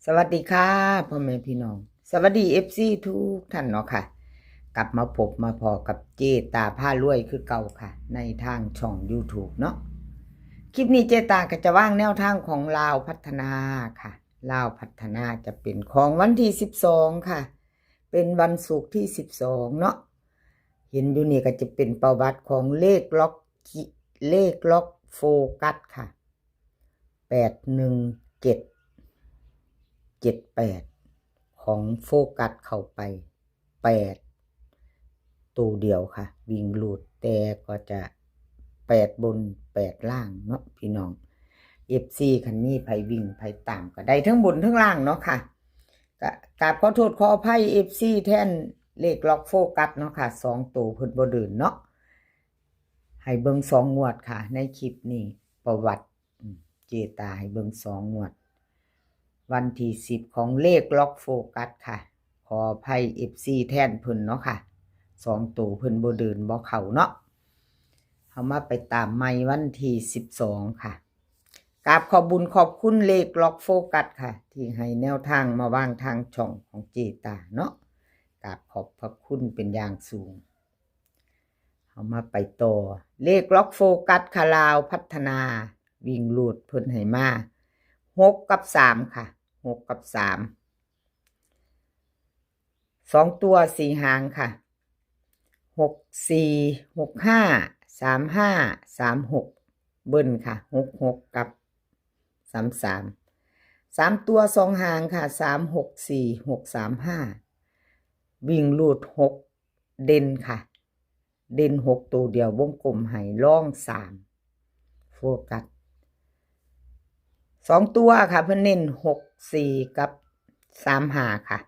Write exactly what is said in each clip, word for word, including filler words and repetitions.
สวัสดีค่ะพ่อแม่พี่น้อง สวัสดีเอฟซีทุกท่านเนาะค่ะ กลับมาพบมาพอกับเจตาพารวยคือเก่าค่ะ ในทางช่องยูทูบเนาะ คลิปนี้เจตาก็จะวางแนวทางของลาวพัฒนาค่ะ ลาวพัฒนาจะเป็นของวันที่สิบสองค่ะ เป็นวันศุกร์ที่สิบสองเนาะ เห็นอยู่นี่ก็จะเป็นประวัติของเลขล็อกกิเลขล็อกโฟกัสค่ะ แปดหนึ่งเจ็ด เจ็ดแปด ของโฟกัสเข้าไป แปด ตัวเดียวค่ะ วิ่งรูดแต่ก็จะ แปด บน แปด ล่างเนาะพี่น้อง เอฟซี คันนี้ไผวิ่งไผตามก็ได้ทั้งบนทั้งล่างเนาะค่ะ ก็กราบขอโทษขออภัยเอฟซีแทนเลขล็อกโฟกัสเนาะค่ะ สองตัวเพิ่นบ่เดินเนาะ ให้เบิ่งสองงวดค่ะ ในคลิปนี้ประวัติ อืม เจตาให้เบิ่งสองงวด วันที่สิบของเลขล็อกโฟกัสค่ะ ขออภัยเอฟซีแทนเพิ่นเนาะค่ะ สองตัวเพิ่นบ่เดินบ่เข้าเนาะ เฮามาไปตามใหม่วันที่สิบสองค่ะ กราบขอบบุญขอบคุณเลขล็อกโฟกัสค่ะ ที่ให้แนวทางมาวางทางช่องของเจตาเนาะ กราบขอบพระคุณเป็นอย่างสูง เอามาไปต่อ เลขล็อกโฟกัสค่ะ ลาวพัฒนา วิ่งรูดเพิ่นให้มา หก กับ สาม ค่ะ หก กับ สาม สองตัวสี่หางค่ะ หกสี่ หกห้า สามห้า สามหก เบิ้ลค่ะ หกหก กับ สามสาม สามตัวสองหางค่ะ สามหกสี่ หกสามห้า วิ่งรูดหก เด่นค่ะ เด่นหกตัวเดียว วงกลมให้ รองสาม โฟกัส สองตัวค่ะ เพิ่นเน้นหกสี่ กับสามห้าค่ะ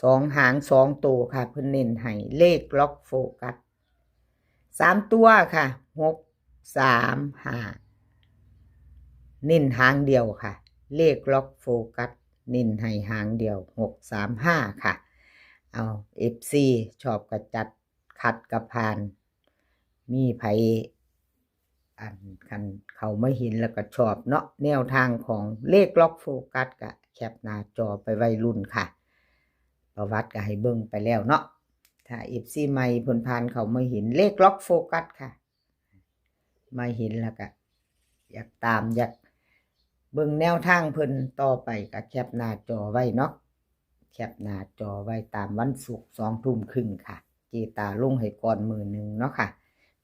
สองหางสองตัวค่ะ เพิ่นเน้นให้ เลขล็อกโฟกัส สามตัวค่ะ หกสามห้า เน้นหางเดียวค่ะ เลขล็อกโฟกัส เน้นให้หางเดียว หกสามห้าค่ะ เอา เอฟซี ชอบกะจัด ขัดกะผ่าน มีไผ อัน คันเข้ามาเห็นแล้วก็ชอบเนาะ แนวทางของเลขล็อกโฟกัส ก็แคปหน้าจอไปไว้รุ่นค่ะ ประวัติก็ให้เบิ่งไปแล้วเนาะ ถ้าเอฟซีใหม่เพิ่นผ่านเข้ามาเห็นเลขล็อกโฟกัสค่ะ มาเห็นแล้วก็อยากตาม อยากเบิ่งแนวทางเพิ่นต่อไป ก็แคปหน้าจอไว้เนาะ แคปหน้าจอไว้ตามวันศุกร์สองทุ่มครึ่งค่ะ เจตาลงให้ก่อนมื้อหนึ่งเนาะค่ะ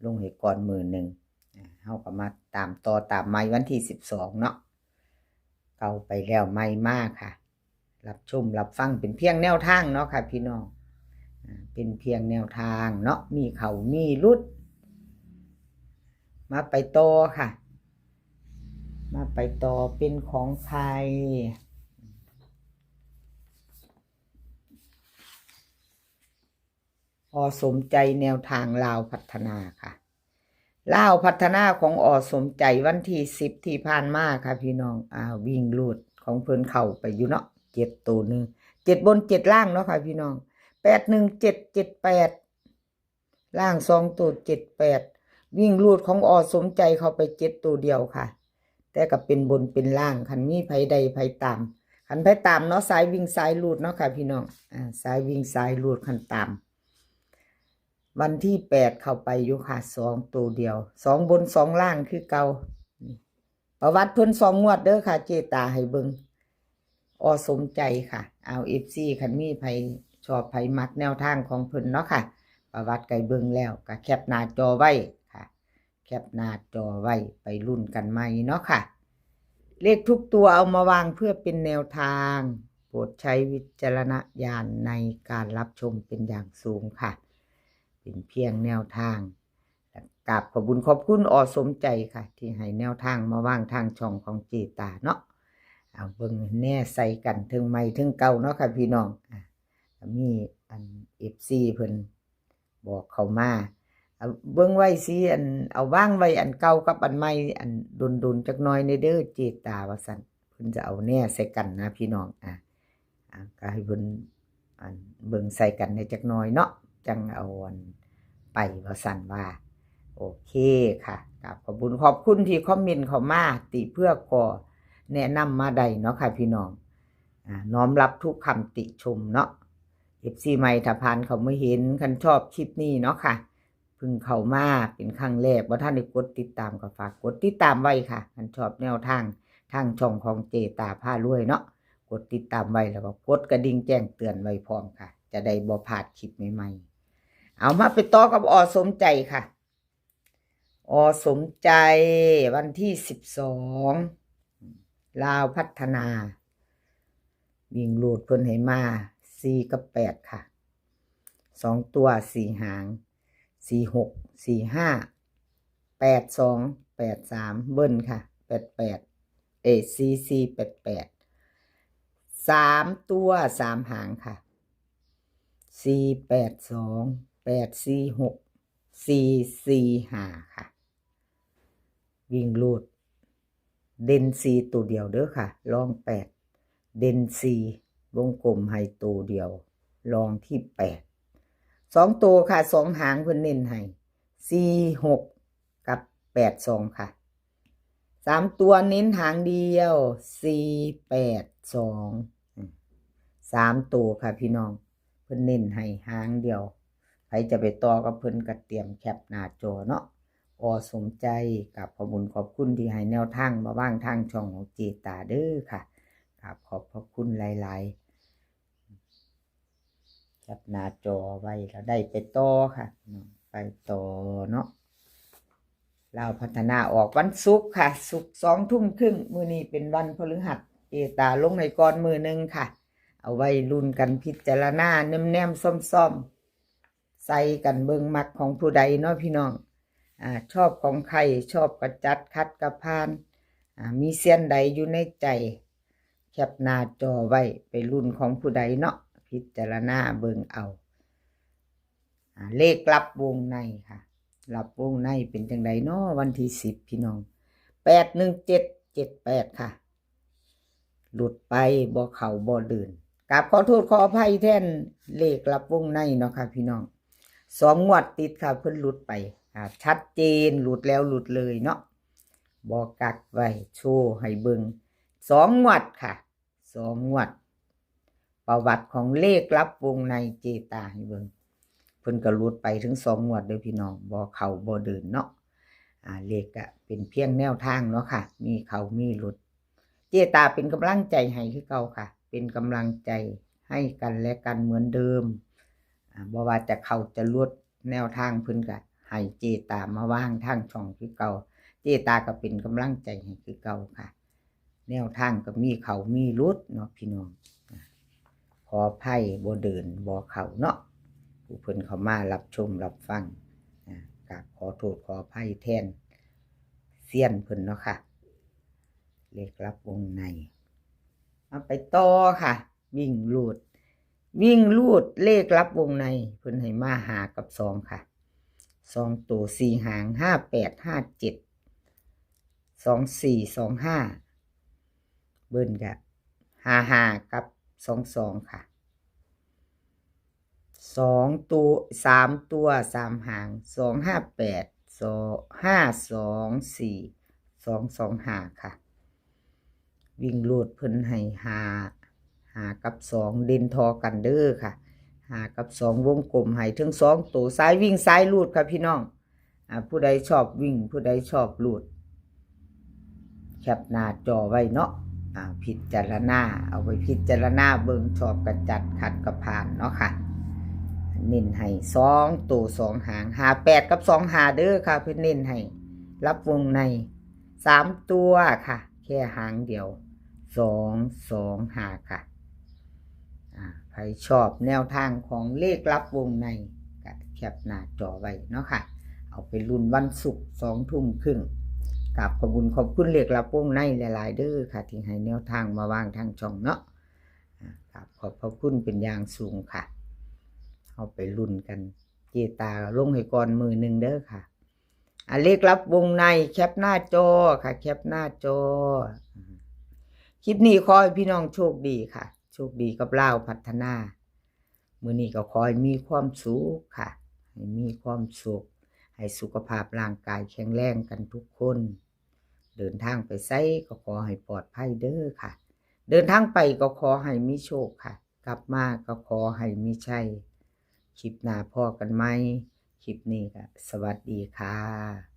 ลงให้ก่อนมื้อหนึ่ง อ่า เฮาก็มาตามต่อตามใหม่วันที่สิบสองเนาะ เก่าไปแล้วใหม่มาค่ะ รับชมรับฟังเป็นเพียงแนวทางเนาะค่ะพี่น้อง อ่า เป็นเพียงแนวทางเนาะ มีเข้ามีหลุด มาไปต่อค่ะ มาไปต่อเป็นของใคร อ.สมใจแนวทางลาวพัฒนาค่ะ ลาวพัฒนาของ อ.สมใจวันที่สิบที่ผ่านมาค่ะพี่น้อง อ่า วิ่งรูดของเพิ่นเข้าไปอยู่เนาะ เจ็ดตัวหนึ่ง เจ็ดบนเจ็ดล่างเนาะค่ะพี่น้อง แปดหนึ่งเจ็ด เจ็ดแปด ล่างสองตัว เจ็ดแปด วิ่งรูดของ อ.สมใจเข้าไปเจ็ดตัวเดียวค่ะ แต่ก็เป็นบนเป็นล่าง คันมีไผได้ไผตาม คันไผตามเนาะ สายวิ่งสายรูดเนาะค่ะพี่น้อง อ่า สายวิ่งสายรูดคันตาม วันที่แปดเข้าไปอยู่ค่ะ สองตัวเดียว สองบนสองล่างคือเก่า นี่ ประวัติเพิ่นสองงวดเด้อค่ะ เจตาให้เบิ่ง อ.สมใจค่ะ เอา เอฟซี คันมีไผชอบไผมักแนวทางของเพิ่นเนาะค่ะ ประวัติก็เบิ่งแล้วก็แคปหน้าจอไว้ค่ะ แคปหน้าจอไว้ไปลุ้นกันใหม่เนาะค่ะ เลขทุกตัวเอามาวางเพื่อเป็นแนวทาง โปรดใช้วิจารณญาณในการรับชมเป็นอย่างสูงค่ะ เป็นเพียงแนวทาง กราบขอบบุญขอบคุณ อ.สมใจค่ะ ที่ให้แนวทางมาวางทางช่องของเจตาเนาะ เอาเบิ่งแน่ใส่กันเทิงใหม่เทิงเก่าเนาะค่ะพี่น้อง อ่ะ มีอัน เอฟซี เพิ่นบอกเข้ามา เอาเบิ่งไว้สิ อัน เอาวางไว้อันเก่ากับอันใหม่ อันโดนๆจักหน่อยแน่เด้อเจตา ว่าซั่น เพิ่นจะเอาแน่ใส่กันนะพี่น้อง อ่ะ อ่ะ ก็ให้เพิ่น อัน เบิ่งใส่กันแน่จักหน่อยเนาะ จั่งเอาอันไป ว่าซั่นว่า โอเคค่ะ กราบขอบบุญขอบคุณที่คอมเมนต์เข้ามา ติเพื่อก่อแนะนำมาได้เนาะค่ะพี่น้อง อ่า น้อมรับทุกคำติชมเนาะ เอฟซี ใหม่ถ้าผ่านเข้ามาเห็น คันชอบคลิปนี้เนาะค่ะ เพิ่งเข้ามาเป็นครั้งแรก บ่ทันได้กดติดตามก็ฝากกดติดตามไว้ค่ะ คันชอบแนวทาง ทางช่องของเจตาพารวยเนาะ กดติดตามไว้แล้วก็กดกระดิ่งแจ้งเตือนไว้พร้อมค่ะ จะได้บ่พลาดคลิปใหม่ๆ เอามาไปต่อกับอสมใจค่ะ อสมใจ วันที่สิบสอง ลาวพัฒนา วิ่งรูดเพิ่นให้มา สี่ กับ แปด ค่ะ สองตัว สี่ หาง สี่ หก สี่ ห้า แปด สอง แปด สาม เบิ้ลค่ะ แปด แปด เอย สี่ สี่ แปด แปด สาม ตัว สาม หางค่ะ สี่ แปด สอง แปด สี่ หก สี่ สี่ ห้า ค่ะ วิ่งรูด เด่น สี่ ตัวเดียวเด้อค่ะ รอง แปด เด่น สี่ วงกลมให้ตัวเดียว รองที่ แปด สอง ตัวค่ะ สอง หางเพิ่นเน้นให้ สี่ หก กับ แปด สอง ค่ะ สาม ตัวเน้นหางเดียว สี่ แปด สอง อืม สาม ตัวค่ะพี่น้อง เพิ่นเน้นให้หางเดียว ใครจะไปต่อกับเพิ่นก็เตรียมแคปหน้าจอเนาะ อสมใจ กราบขอบคุณขอบคุณที่ให้แนวทางมาวางทางช่องของเจตาเด้อค่ะ กราบขอบพระคุณหลายๆ แคปหน้าจอไว้แล้วได้ไปต่อค่ะ ไปต่อเนาะ ลาวพัฒนาออกวันศุกร์ค่ะ ศุกร์ สอง ทุ่มครึ่ง มื้อนี้เป็นวันพฤหัส เจตาลงให้ก่อนมื้อหนึ่งค่ะ เอาไว้ลุ้นกันพิจารณาแนมๆ ซ่อมๆ ใส่กันเบิ่ง มักของผู้ใดเนาะพี่น้อง อ่า ชอบของใคร ชอบกระจัดขัดกระพาน อ่า มีเซียนใดอยู่ในใจ แคปหน้าจอไว้ ไปลุ้นของผู้ใดเนาะ พิจารณาเบิ่งเอา อ่า เลขลับวงในค่ะ ลับวงในเป็นจังใดเนาะ วันที่สิบ พี่น้อง แปด หนึ่ง เจ็ด เจ็ด แปด ค่ะ หลุดไป บ่เข้าบ่เดิน กราบขอโทษขออภัยแทนเลขลับวงในเนาะค่ะพี่น้อง สอง งวดติดค่ะ เพิ่นหลุดไป อ่า ชัดเจน หลุดแล้วหลุดเลยเนาะ บ่กักไว้ โชว์ให้เบิ่ง สอง งวดค่ะ สอง งวด ประวัติของเลขลับวงในเจตาให้เบิ่ง เพิ่นก็หลุดไปถึงสอง งวดเด้อพี่น้อง บ่เข้าบ่เดินเนาะ อ่า เลขก็เป็นเพียงแนวทางเนาะค่ะ มีเข้ามีหลุด เจตาเป็นกำลังใจให้คือเก่าค่ะ เป็นกำลังใจให้กันและกันเหมือนเดิม อ่า บ่ว่าจะเข้าจะหลุด แนวทางเพิ่นก็ให้เจตามาวางทางช่องคือเก่า เจตาก็เป็นกำลังใจให้คือเก่าค่ะ แนวทางก็มีเข้ามีหลุดเนาะพี่น้อง อ่า ขออภัยบ่เดินบ่เข้าเนาะ ผู้เพิ่นเข้ามารับชมรับฟัง อ่า กราบขอโทษขออภัยแทนเซียนเพิ่นเนาะค่ะ เลขลับวงใน เอาไปต่อค่ะ วิ่งรูด วิ่งรูดเลขลับวงใน เพิ่นให้มา ห้า กับ สอง ค่ะ สอง ตัว สี่ หาง ห้า แปด ห้า เจ็ด สอง สี่ สอง ห้า เบิ้ลก็ ห้า ห้า กับ สอง สอง ค่ะ สอง ตัว สาม ตัว สาม หาง สอง ห้า แปด สอง ห้า สอง สี่ สอง สอง ห้า ค่ะ วิ่งรูดเพิ่นให้ ห้า ห้า กับ สอง เด่นทอกันเด้อค่ะ ห้า กับ สอง วงกลมให้ถึง สอง ตัว สายวิ่งสายรูดค่ะพี่น้อง อ่า ผู้ใดชอบวิ่ง ผู้ใดชอบรูด แคปหน้าจอไว้เนาะ อ่า พิจารณา เอาไปพิจารณาเบิ่ง ชอบกระจัดขัดกระพานเนาะค่ะ เน้นให้ สอง ตัว สอง หาง ห้า แปด กับ สอง ห้า เด้อค่ะ เพิ่นเน้นให้ลับวงใน สาม ตัวค่ะ แค่หางเดียว สอง สอง ห้า ค่ะ อ่า ใครชอบแนวทางของเลขลับวงในก็แคปหน้าจอไว้เนาะค่ะ เอาไปลุ้นวันศุกร์ สอง ทุ่มครึ่ง กราบขอบคุณขอบคุณเลขลับวงในหลายๆ เด้อค่ะ ที่ให้แนวทางมาวางทางช่องเนาะ อ่า กราบขอบพระคุณเป็นอย่างสูงค่ะ เอาไปลุ้นกัน เจตาลงให้ก่อนมื้อหนึ่งเด้อค่ะ อ่า เลขลับวงใน แคปหน้าจอค่ะ แคปหน้าจอ คลิปนี้ขอให้พี่น้องโชคดีค่ะ โชคดีกับลาวพัฒนา มื้อนี้ก็ขอให้มีความสุขค่ะ ให้มีความสุข ให้สุขภาพร่างกายแข็งแรงกันทุกคน เดินทางไปไสก็ขอให้ปลอดภัยเด้อค่ะ เดินทางไปก็ขอให้มีโชคค่ะ กลับมาก็ขอให้มีชัย คลิปหน้าพ้อกันใหม่ คลิปนี้ก็สวัสดีค่ะ